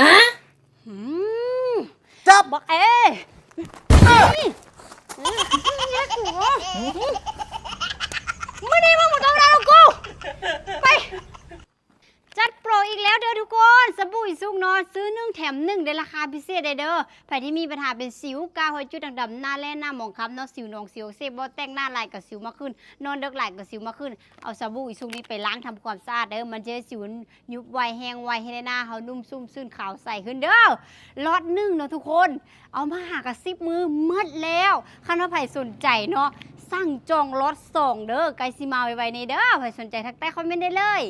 ອະ ອືມ ຈັບ ບັກເອ ອາ ອືມ ອືມ ເຮັດກູ ອືມ ມື້ນີ້ມຶງບໍ່ຕ້ອງໄດ້ນຳກູ ໄປ. ຈັດໂປຣອີກແລ້ວເດີທຸກຄົນ ສະບູອີສຸກເນາະ ຊື້ໜຶ່ງແຖມໜຶ່ງ ໃນລາຄາພິເສດເດີ. ໃຜທີ່ມີບັນຫາເປັນສິວ ກາ ຮອຍຈຸດ ດ່າງດຳ ໜ້າແຫຼ້ ໜ້າໝອງຄຳເນາະ ສິວໜອງ ສິວອັກເສບ ບໍ່ແຕ່ງໜ້າຫຼາຍກໍສິວມາຂຶ້ນ ນອນເດິກຫຼາຍກໍສິວມາຂຶ້ນ ເອົາສະບູອີສຸກນີ້ໄປລ້າງທຳຄວາມສະອາດເດີ ມັນຈະເຮັດໃຫ້ສິວຍຸບໄວ ແຫ້ງໄວ ເຮັດໃຫ້ໜ້າເຮົານຸ້ມຊຸ່ມຊື່ນ ຂາວໃສຂຶ້ນເດີ. ລັອດໜຶ່ງເນາະທຸກຄົນ ເອົາມາຫາກະສິບມື້ໝົດແລ້ວ. ຄັນວ່າໃຜສົນໃຈເນາະ ສັ່ງຈອງລັອດສອງເດີ ໃກ້ຊິມາໄວໆນີ້ເດີ. ໃຜສົນໃຈທັກແຕ່ຄອມເມັນໄດ້ເລີຍ.